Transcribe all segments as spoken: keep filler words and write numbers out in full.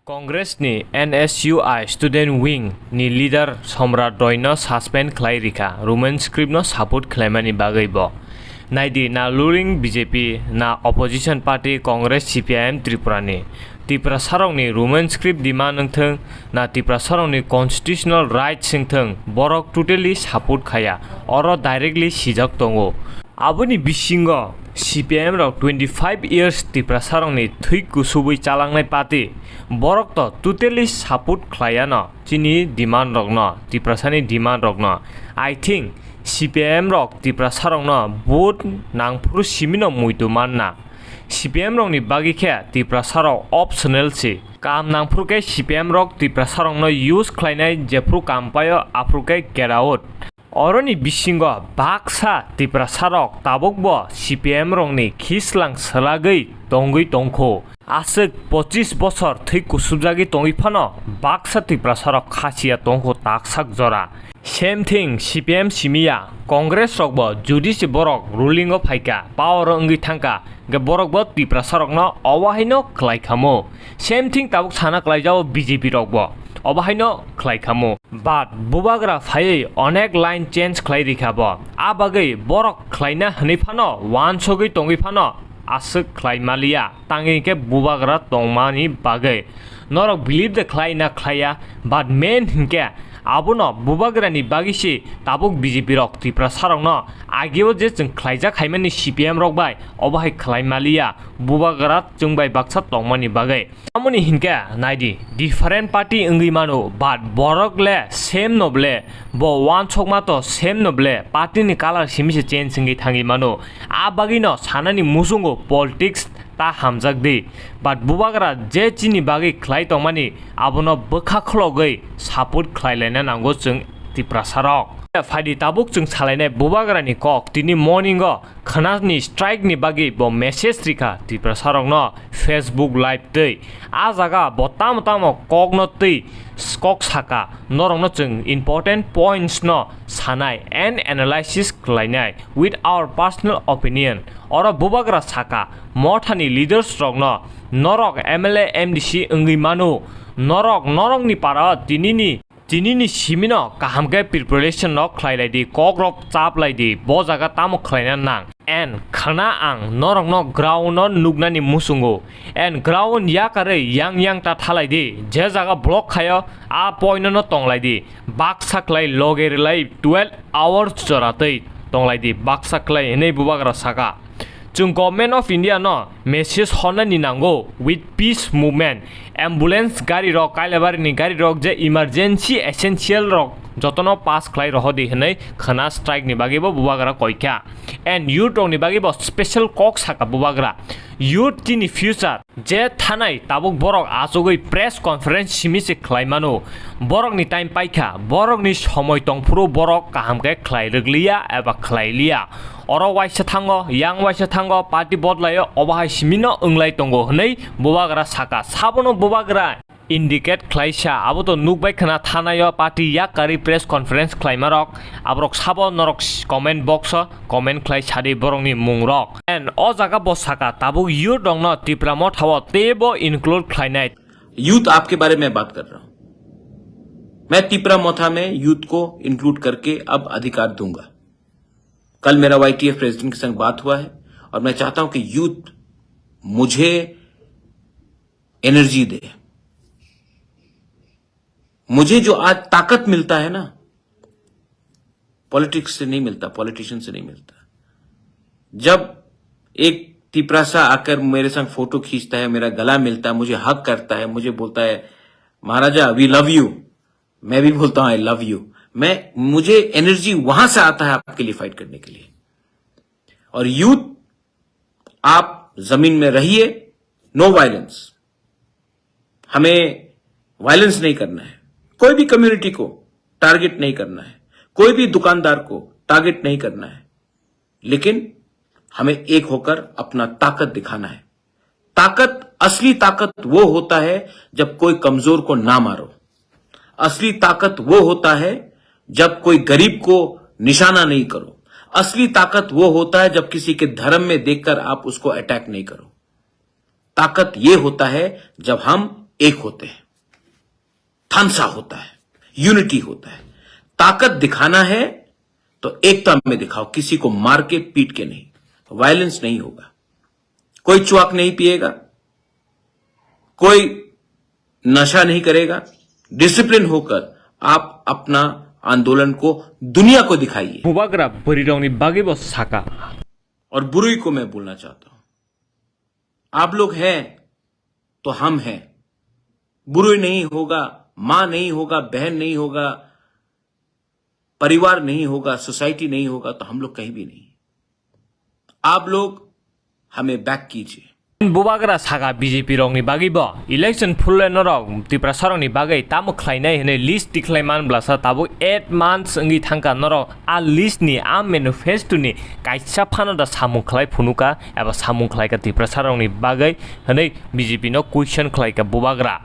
Congress ni N S U I student wing ni leader Somrat Roy no suspend khlai rikha, Roman script no support khlaimani bagwi bo. Naidi, na ruling B J P, na opposition party Congress, C P I M Tripura ni. Tiprasarokni Roman script demand wngthwng, na Tiprasarokni constitutional rights wngthwng, borok totally support khaya, oro directly sijak tongo. Aboni bisingo C P I M rok twenty five years Tiprasarokni thwi kusubwi chalangnai party, borok to totally support khlaiya no chini demand rokno, Tiprasani demand rokno. I think C P I M rok Tiprasarokno vote nangphuru simino muitu manna. C P I M rokni bagwi khe Tiprasarok optional si. Kam nangphuru khe C P I M rok Tiprasarokno use khlainai, jephuru kam paio aphuru khe get out. Oroni bisingo baksa Tiprasarok tabukbo C P I M rokni khislang swlagwi tongwi tongkho. Aswk pochis bosor thwi kusubjagwi tongwi phano baksa Tiprasarok khasiya tongkho taksak jora. Same thing C P M simiya, Congress rokbo judi se borok ruling o phaikha, power o wngwi thangkha, hwnkhe borokbo Tiprasarokno obo haino khlai khamo. Same thing tabuk sana khlai jao B J P rokbo, obo haino khlai khamo. But bubagra phaiwi onek line change khlai rikha bo. A bagwi borok khlaina hwnwi phano wansogwi tongwi phano aswk khlai maliya. Tangwi hinkhe bubagra tongmani bagwi. Norok believe de khlai na khlaiya, but main hinkhe abono bubagrani bagwi se tabuk B J P rok Tiprasarokno ageo je chwng khlaijak haimani C P M rok bai obo hai khlai maliya, bubagra chwng bai baksa tongmani bagwi. Amoni hinkhe naidi, different party wngwi mano, but borok le same no ble, bo wansokma to same no ble, party ni colour simi se change wngwi thangwi mano. A bagwi no sanani muchungo politics ta hamjak di, but bubagra je chini bagwi khlai tongmani abono bwkha khologwi support khlai laina nango chwng Tiprasa rok. Phaidi tabuk chwng salainai bubagra ni kok, tini morning o khwnani strike ni bagwi bo message rikha Tiprasa rokno Facebook live twi. A jaga bo tamo tamo kok no twi kok saka, norokno chwng important points no sanai and analysis khlainai with our personal opinion. Oro bubagra saka, mothani leaders rokno, norok M L A, M D C wngwi mano, norok norokni para tinini, tinini simino kaham khe preparation no khlai lai di, kok rok chap lai di, bo jaga tamo khlaina nang. And khana ang norokno ground no nuknani muchungo. And ground yakarwi yang yang ta thalai di, je jaga block khayo, a point no tong lai di. Baksa khlai loge rwlai twelve hours jora twi tong lai di, baksa khlai, hwnwi bubagra saka. Chwng Government of India no message hornani nango with peace movement, ambulance gari rok, Kailabari ni gari rok, je emergency essential rok jotono pass khlai rohodi hwnwi khwna strike ni bagwi bo bubagra koikha. And youth rok ni bagwi bo special kok saka bubagra. Youth chini future. Je thanai tabuk borok achugwi press conference simi se khlai mano. Borokni time paikha, borokni somoi tongphuru borok kaham khe khlai rwgliya eba khlai liya. Oro waisa thango, yang waisa thango, party bodlaio, obo hai simino wnglai tongo hwnwi bubagra saka. Sabono bubagra indicate khlaisa, abo to nukbai khwna thanaio party yak karwi press conference khlaima rok. Aborok sabo norok s-, comment box o comment khlai sadi borokni mung rok. And o jaga bo saka tabuk youth rokno Tipra Motha o teibo include khlainai. Youth आपके बारे में बात कर रहा हूं। मैं तिपरा मोथा में यूथ को इंक्लूड करके अब अधिकार दूंगा। कल मेरा वाईटीएफ प्रेसिडेंट के संग बात हुआ है और मैं चाहता हूं कि यूथ मुझे एनर्जी दे। मुझे जो आज ताकत मिलता है ना, पॉलिटिक्स से नहीं मिलता, पॉलिटिशियन से नहीं मिलता। जब एक तिपरासा आकर मेरे संग फोटो खींचता है, मेरा गला मिलता है, मुझे हक करता है, मुझे बोलता है, "महाराजा, वी लव यू," मैं भी बोलता हूं, "आई लव यू।" मैं, मुझे एनर्जी वहां से आता है आपके लिए फाइट करने के लिए। और यूथ, आप जमीन में रहिए, नो वायलेंस। हमें वायलेंस नहीं करना है, कोई भी कम्युनिटी को टारगेट नहीं करना है, कोई भी दुकानदार को टारगेट नहीं करना है, लेकिन हमें एक होकर अपना ताकत दिखाना है। ताकत, असली ताकत वो होता है जब कोई कमजोर को ना मारो। असली ताकत वो होता है जब कोई गरीब को निशाना नहीं करो। असली ताकत वो होता है जब किसी के धर्म में देखकर आप उसको अटैक नहीं करो। ताकत ये होता है जब हम एक होते हैं, थानसा होता है, यूनिटी होता है। ताकत दिखाना है तो एकता में दिखाओ, किसी को मार के पीट के नहीं, वायलेंस नहीं होगा, कोई च्वाक नहीं पिएगा, कोई नशा नहीं करेगा। डिसिप्लिन होकर आप अपना आंदोलन को दुनिया को दिखाइए। Bubagra bwrwirokni bagwibo saka. और बुरुई को मैं बोलना चाहता हूं, आप लोग हैं तो हम हैं, बुरुई नहीं होगा, माँ नहीं होगा, बहन नहीं होगा, परिवार नहीं होगा, सोसाइटी नहीं होगा, तो हम लोग कहीं भी नहीं। आप लोग हमें बैक कीजिए। Bubagra saka B J P rokni bagwi bo election phurle norok Tiprasa rokni bagwi tamo khlainai hwnwi list tikhlai man blasa tabuk eight months wngwi thangkha norok a list ni a manifesto ni kaisa phano da samung khlai phunuka eba samung khlaika Tiprasa rokni bagwi hwnwi B J P no question khlaika Bubagra.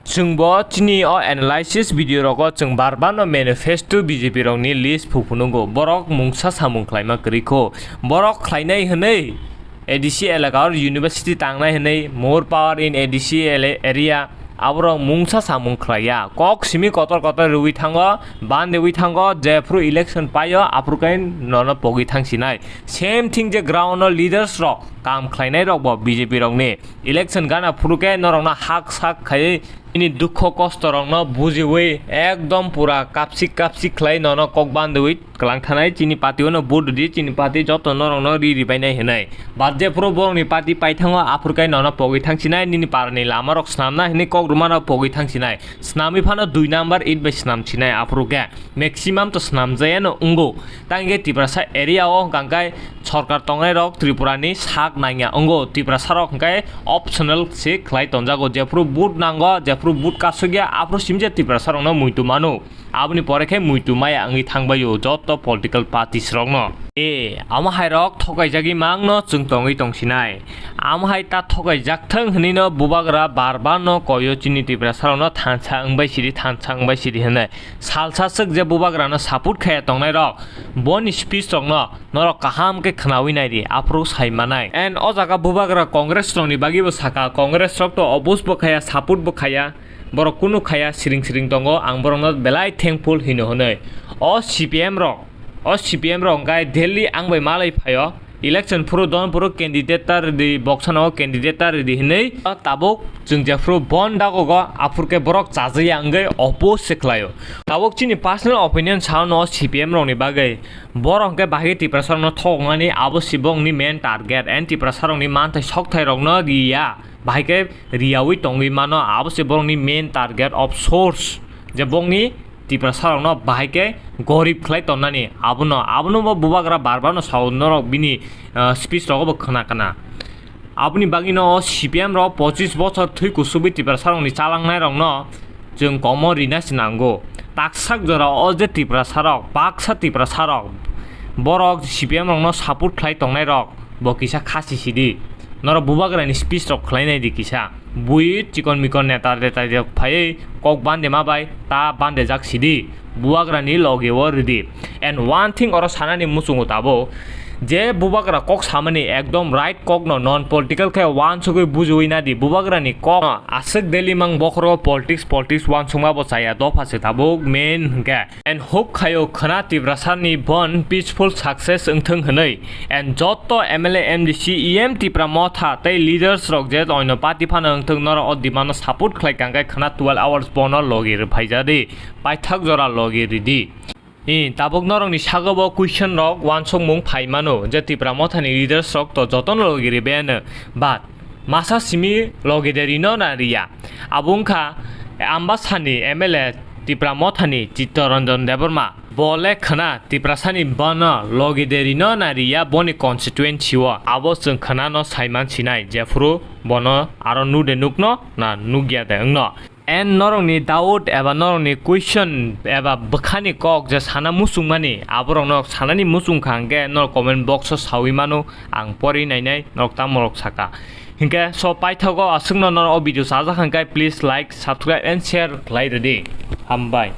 Chwngbo chini o analysis video rogo chwng bar bar no manifesto B J P rokni list phu phunukgo. Borok mungsa samung khlaima kwrwi kho. Borok khlainai hwnwi A D C elaka or university tangnai hwnwi more power in A D C ele-, area aborok mungsa samung khlaiya. Kok simi kotor kotor rwui thango, bandeui thango, jephru election paio aphuru khe nono pogwi thangsinai. Same thing je ground o leaders rok kam khlainai rokbo B J P rokni. Election gana phuru khe norokno hak sak khaiwi chini dukho kosto rokno bujiwi ekdom pura kapsik kapsik khlai nono kok bandiwi kwlang thanai, chini party ono vote rwdi, chini party joto norokno ri ri bainai hwnwi. But jephuru borokni party paithango aphuru khe nono pogwi thangsinai, nini parani lamarok snamna hwnwi kok rwmano pogwi thangsinai, snamwi phano dui number it bai snamsinai aphuru khe. Maximum to snamjaya no wngo. Tang khe Tiprasa area o hwnkha khe sorkar tongnai rok Tripura ni sak nangya wngo. Tiprasa rok hwnkhe optional se khlai tonjago. Jephuru vote nango, jephuru vote kasukya, aphuru simje Tiprasa rokno muitu mano. Aboni pore khe muitu maya wngwi thangbaio joto political parties rokno. E, amo hai rok thokaijagwi mangno chwng tongwi tongsinai. Amo hai ta thokaijak thang hwnwi no Bubagra bar bar no koyo chini Tiprasa rokno thansa wngbai sidi, thansa wngbai sidi hwnwi. Salsa swk je Bubagrano support khaya tongnai rok, boni speech rokno norok kaham khe khwnawi naidi, aphuru sai manai. And o jaga Bubagra Congress rokni bagwi bo saka, Congress rok to oppose bo khaya, support bo khaya, borok kunu khaya, siring siring tongo, ang borokno belai thankful hino hwnwi. O C P M rok, o C P M rok hwnkhe Delhi ang bai malai phaio. Election phuru don phuru candidate ta rwdi, boksano candidate ta rwdi hinwi tabuk chwng jephuru bon dagogo aphuru khe borok chajaya wngwi oppose se khlaio. Tabuk chini personal opinion sao no C P M rokni bagwi, borok hwnkhe bahai khe Tiprasa rokno thokmani abo se bongni main target and Tiprasa rokni manthai sokthai rokno riya, bahai khe riyawi tongwi mano abo se borokni main target of source je bongni Tiprasa rokno bahai khe gorib khlai tonnani abono, abono bo Bubagra bar bar no sao norok bini, ah, speech rogo bo khna khna. Aboni bagwi no o C P M rok pochis bochor thwi kusubwi Tiprasa rokni chalangnai rokno chwng komo rina se nango. Taksak jora o je Tiprasa rok, baksa Tiprasa rok, borok C P M rokno support khlai tongnai rok, bo kisa khasi sidi. Norok Bubagrani speech rok khlai nai di kisa. Bui chikon mikon neta reta rok phaiwi kok bande ma bai ta bande jak sidi. Bubagrani loge o rwdi. And one thing oro sanani muchungo tabuk je Bubagra kok samani ekdom right kok no, non political khe uansugwi bujiwi nadi. Bubagrani kok no aswk daily mang bokhoro politics, politics uansukma bo chaya, dopha se tabuk main hwnkhe. And hope khaio khwna Tiprasa ni bon peaceful success wngthung hwnwi. And joto M L A, M D C, E M Tipra Motha tei leaders rok je oino party phano wngthung, norok o demand no support khlai kangkhe khwna twelve hours bono logi rwphaijadi, paithak jora logi ridi. I, tabuk norokni sago bo question rok uansukmung phai mano je Tipra Mothani leaders rok to jotono logi ribaiano, but masa simi logi de rino na riya? Abo wngkha Ambasani M L A Tipra Mothani Chittaranjan Debbarma. Bo le khwna Tiprasani bono logi de rino na riya boni constituency o? Abo chwng khwnano saiman sinai, jephuru bono aro nude nukno na nukya de wngno. And norokni doubt eba norokni question eba bwkhani kok je sana muchungmani, aborokno sanani muchungkha hwnkhe norok comment box o sawi mano, ang pori nainai norok tamorok saka. Hinkhe so paithago aswkno norok o video chajak hwnkhe please like, subscribe and share khlai rwdi. Hambai.